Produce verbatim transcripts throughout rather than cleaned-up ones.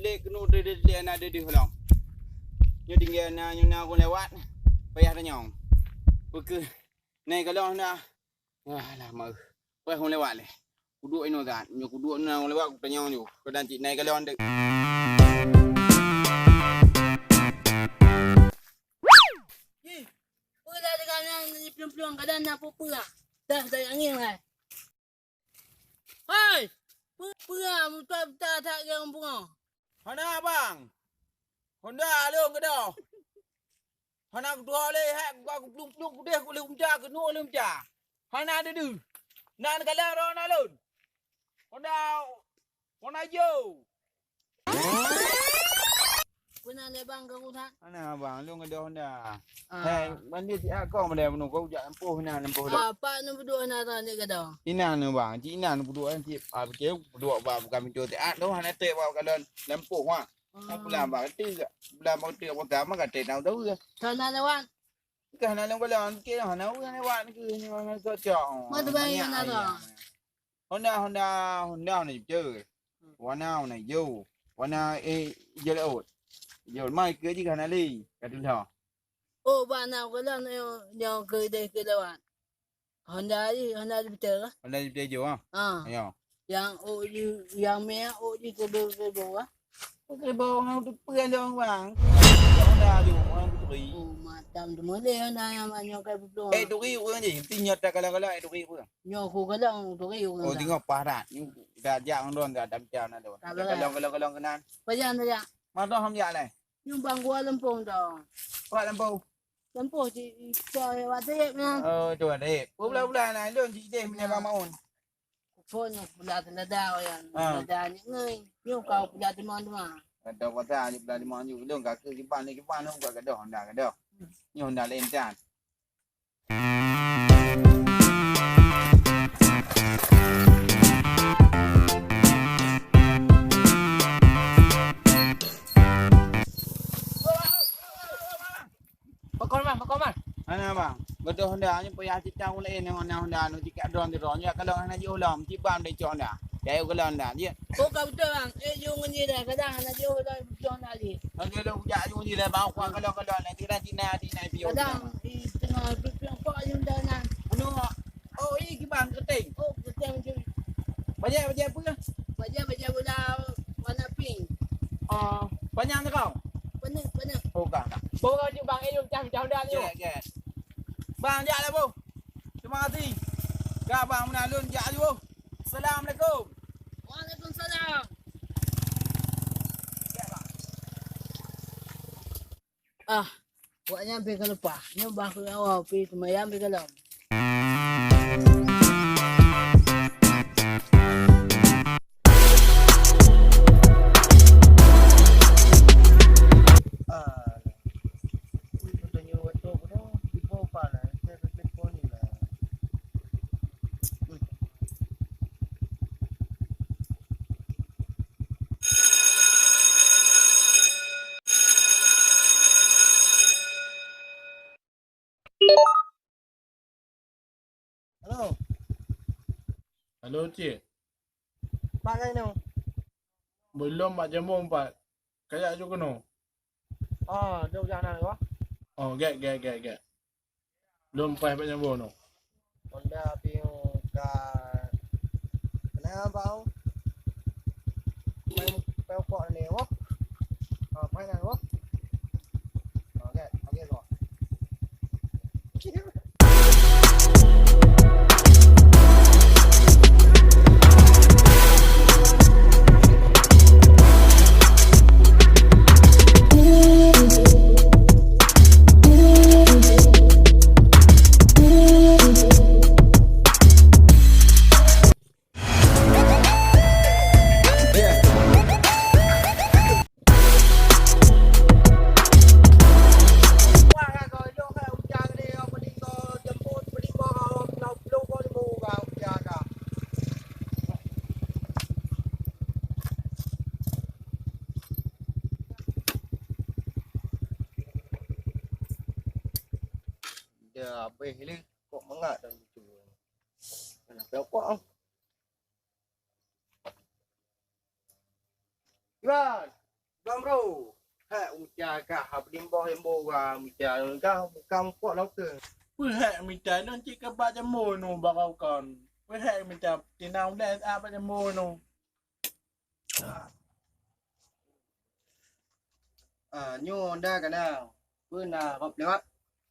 Dek keunoe deuh-deuh lé na deuh-deuh lom. Nyoe tinggai na, nyoe na ureueng lewat. Payah tanyong. Peu kheueh nai kalon na. Alah, meuh. Payah ureueng lewat lé. Kuduek inoe that. Nyoe kuduek na ureueng lewat, kutanyong ju. Kadang cit nai kalon deuh. Ih, peue dah dengan nyang jiplueng-plueng, kadang na peue-peue ah. Dah, dah angin hai. Hai, peue-peue ah, muta-muta that ureueng pungo. Hana, Bang. Honda lôn keudroe. Hana kutuho lé, hai, gua kuplueng-plueng kudeh, ku lheueh umca, keunoe lheueh umca. Hana deuh-deuh. Nan kalon roh na lôn. Honda, Honda ijo. Peue na lé bang keu rusak? Hana bang, lôn gadôh Honda. Ah. Hai, mandi siat kong pada bunoe kau jak lampu hana lampu lôn. Ah, pak neupeuduek hana ta ni gadôh. Inan ni bang, cik inan peuduek cik, ah, pike peuduek bak bukan pintu siat tu hana trép bak kalon lampu ha. Ah. Aku lam bak tu, lam bak tu aku sama kata tahu tahu. Sana lewat. Ka hana lôn kalon, pike hana ureueng lewat keu nyoe hana cocok. Mat bayang hana ta. Honda, Honda, Honda na jipeucue. Warna, warna ijo. Warna, eh, ijo laôt. Ijo mai keu jih ka hana lé, ka tulah. Oh, bak na ukalon nyoe, nyoe keudeh keu lewat. Honda jih, Honda jipeucue kah? Honda jipeucue ijo, ha? Ha. Ayo. Nyang ôk jih, nyang mè ôk jih keubeu-keubeu kah? Oke, bawang tu peue lom, bang. Honda ju, orang tu turi. Oh, macam tu model Honda nyang banyak kai peuplueng. Eh, turi ureueng jih. Mesti nyoe takalon-kalon, eh, turi ureueng. Nyoe ku kalon, turi ureueng. Oh, dah. Tengok parat. Ni dah jak ngon don, dah, dah bicara ngon don. Tak boleh. Kalon-kalon keunan. Pajan dah jak. Mana tu ham jak lai? Nyoe bang gua lempung tu. Kuat lampu. Lampu cik, cik, cik, cik, cik, cik. Oh, tu ada. Pula-pula nak don cik deh punya bang maun. Phôn nyang pula teulada, ya. Ah. Teulada ni ngai. Nyoe kau pula teuma-teuma. Gadoh kota ni pula lima nyoe. Lôn ka keu kiban ni kiban nyoe ka gadoh Honda gadoh. Nyoe Honda laén tan. Pakon mah, pakon mah. Ana bang, gadoh Honda nyoe payah cit tahu laén nyoe Honda, Honda nyoe cit ka droen sidroe nyoe kalon hana jiôh lom, cit ban deh cok Honda. Jai kalon Honda jih. Oh ka beutôi bang, eh jeuet ngon jih dah, kadang hana jiôh lom cok Honda jih. Lôn jeuet lôn kujak jeuet ngon jih dah bang, kuat kalon-kalon nanti dah cit na, cit na piôh. Kadang di teungoh piôh-piôh kok jeuet dah na. Bunoe, oh ih kiban keuting. Oh keuting jeuet. Bajèe, bajèe peue? Bajèe, bajèe bola warna pink. Oh, panyang tu kau? Paneuk, paneuk. Oh, ka, ka. Bawa jeuet bang, eh, jom cah, cah Honda ni. Jeuet, jeuet. Bang, jak lah, Bu. Terima kasih. Ka, bang, meunan lôn jak ju. Assalamualaikum. Waalaikumsalam. Ah, awak nyan pi ka leupah. Nyoe bah keu awak pi seumayang pi ka lom. Halo. Halo, Cik. Pat laén nyoe? Belum, Mak Jambon pat. Kajak ju keunoe. Oh, dok jak na, wah. Oh, gèt, gèt, gèt, gèt. Lôn paih bak nyang boh nyoe. Honda piôh ka. Kenapa, Bang? Paih, paih pokok ni, wah. Ah, paih na, wah. Ah, gèt, pakai kok. Dah habéh lé, kok mangat dah lucu. Mana pokok ah. Iban. Amro, hak mita kah, hab limboh limboh wa mita kah, bukan pok laut tu. Peuhek mita non cik kebak jamur nu bakau kon. Peuhek mita tinang deh abak jamur nu. Ah, nyoe dah kana. Pernah kau lewat?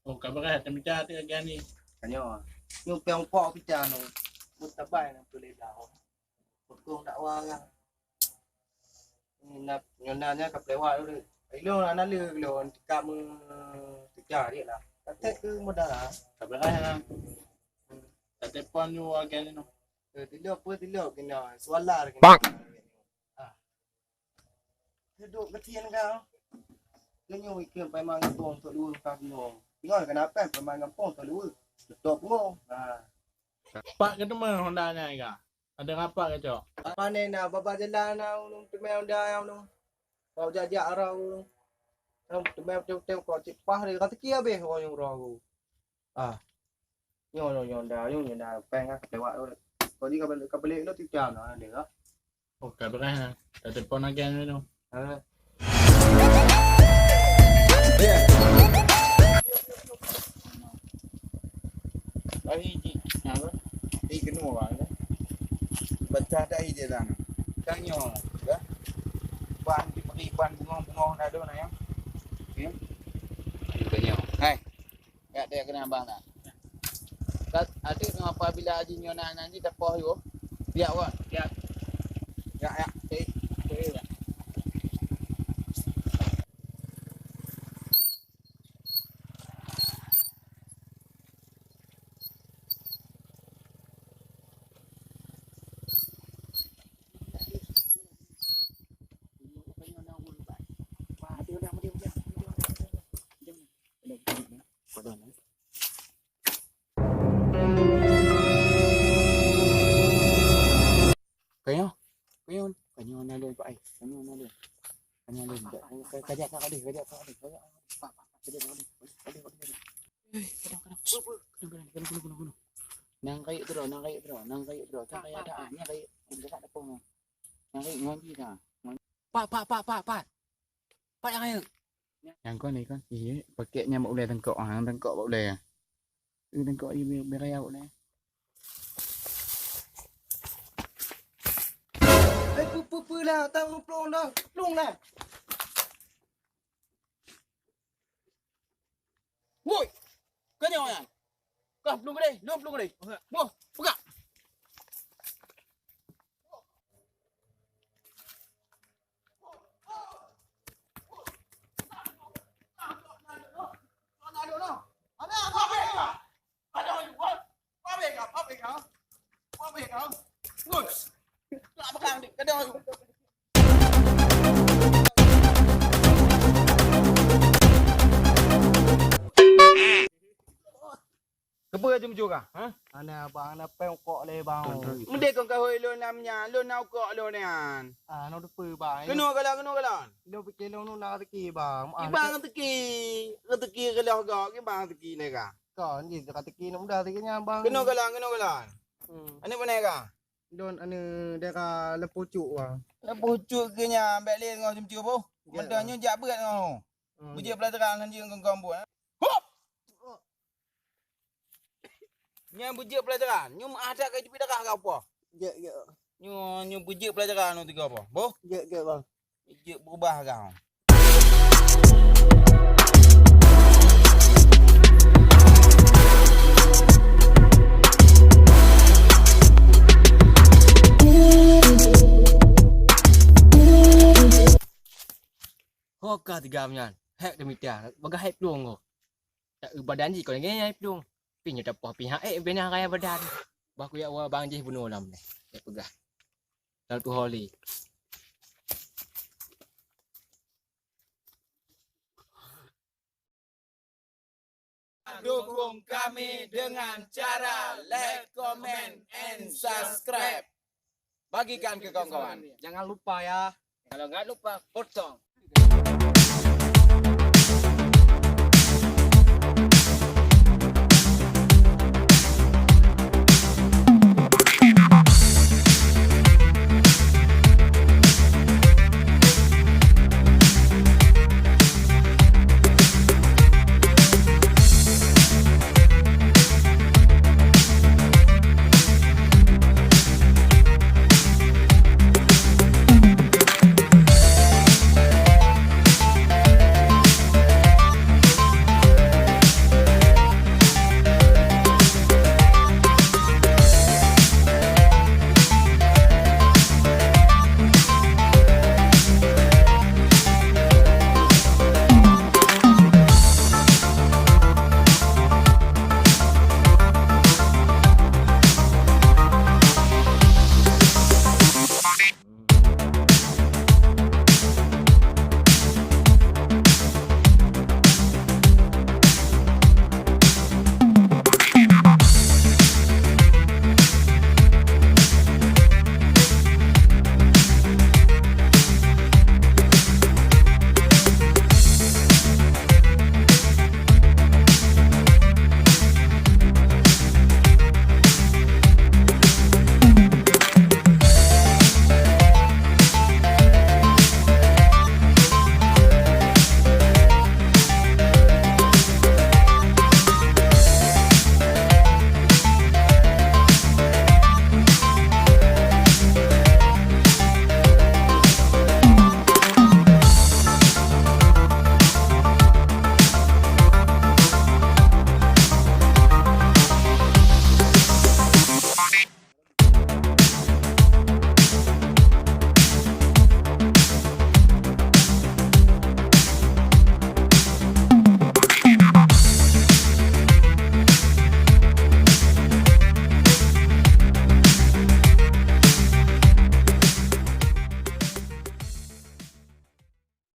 Oh, ka beureh, teumica teuh lagèe ni. Ka nyoe. Nyoe piang pok pica nyoe. Meusabai nang peuleda. Peukong dakwa lah. Nyoe na, nyoe na nya ka peulewat dulu. Ilong na nale lôn tika meu tiga dia lah. Katek ke modal lah. Ka beureh lah. Ka telepon nyoe lagèe ni noh. Eh, tilok pun tilok kena. Suala kena. Bang. Ah. Duduk kecil kau. Kenyueng ikeu paimang gampông tok dua ka kenyueng. Tinggal kenapa paimang gampông tok dua? Betok pungo. Ha. Pak ke teuma Honda nya ka? Ada rapat ke, Cok? Apa ni nak baba jalan nak ulun teumé Honda yang ulun? Kau jak-jak arah ulun. Teumé betul-betul kau cipah dia kata kia habis orang yang urang aku. Ah. Nyoe, nyoe, nyoe dah, nyoe, nyoe dah. Peng ah, lewat tu. Kau ni kau balik, kau balik tu tiga nah dia. Oh, ka beureh nah. Ka telepon lagi anu tu. Ha. Hari ji, apa? Di kenu orang tu. Baca tak hijau dah. Tanya, ya. Ban diberi ban bunga-bunga nak ada nak ya. Ya. Tanya. Hai. Yak dek kena abang dah. Kat, adik nyoe apabila aji nyoe na, na ji tapoh yo. Biak wa, biak. Yak, yak. Cari, cari, yak. Kayuh, kayuh, kayuh na lôn, Pak, ai. Kayuh na lôn. Kayuh na lôn. Kajak ka deh, kajak ka deh, kajak. Pak, Pak, kajak ka deh. Kajak ka deh. Eh, kadang, kadang. Kadang, kadang, kadang, kadang, kadang. Nang kayuh tu, nang kayuh tu, nang kayuh tu. Cak kayuh dah, nang kayuh. Dekat depan. Nang kayuh ngon dia. Pak, Pak, Pak, Pak, Pak. Pak yang kayuh. Nyang kon ni kon. Iya, paket nyang bak ulèe tengkok. Ah, tengkok bak ulèe. Eh, tengkok iya, biar, biar raya bak ulèe. Eh, pu, pu, pu lah, tang plueng dah. Plueng lah. Woi. Kanyang nyan. Kah plueng keudeh, lôn plueng keudeh. Boh, peugah. Keupeue jeuem jura, ha? Ana bang, na pèng ukok lé bang. Meudeh kon ka hôi lôn nam nyan, lôn na ukok lôn nyan. Ah, na dupeue bang. Keunoe galon, keunoe galon. Lôn pike lôn na rezeki bang. Ah, ibang rezeki, rezeki keulôh gok, ibang rezeki nega. Kon jih rezeki na mudah rezeki nyan bang. Keunoe galon, keunoe galon. Hmm. Aneuk mana ka? Lôn aneuk daerah Lempucuk bang. Lempucuk ke nyan, bèk lé ngau jeuem jura boh. Ya. Meudan nyoe jak beuet ngau. Hmm. Beujeuet pelajaran hanjeuet ngon gombot. Hop! Nyan beujeuet pelajaran. Nyoe meuah that ka jeuet darah kau po. Jeuet, jeuet. Nyoe, nyoe beujeuet pelajaran nyoe tiga po. Boh? Jeuet, jeuet, bang. Jeuet berubah kau. Ho ka tiga nyan. Hek demi tiang. Bagah hek plueng ko. Tak eu badan jih kon lagèe nyan plueng. Pi nyoe tapoh pihak ék bina raya badan. Bah kuyak wa bang jih bunoe lam neh. Ék peugah. Lam tu holi. Dukung kami dengan cara like, comment, and subscribe. Bagikan ke kawan-kawan. Jangan lupa ya. Kalau nggak lupa, potong.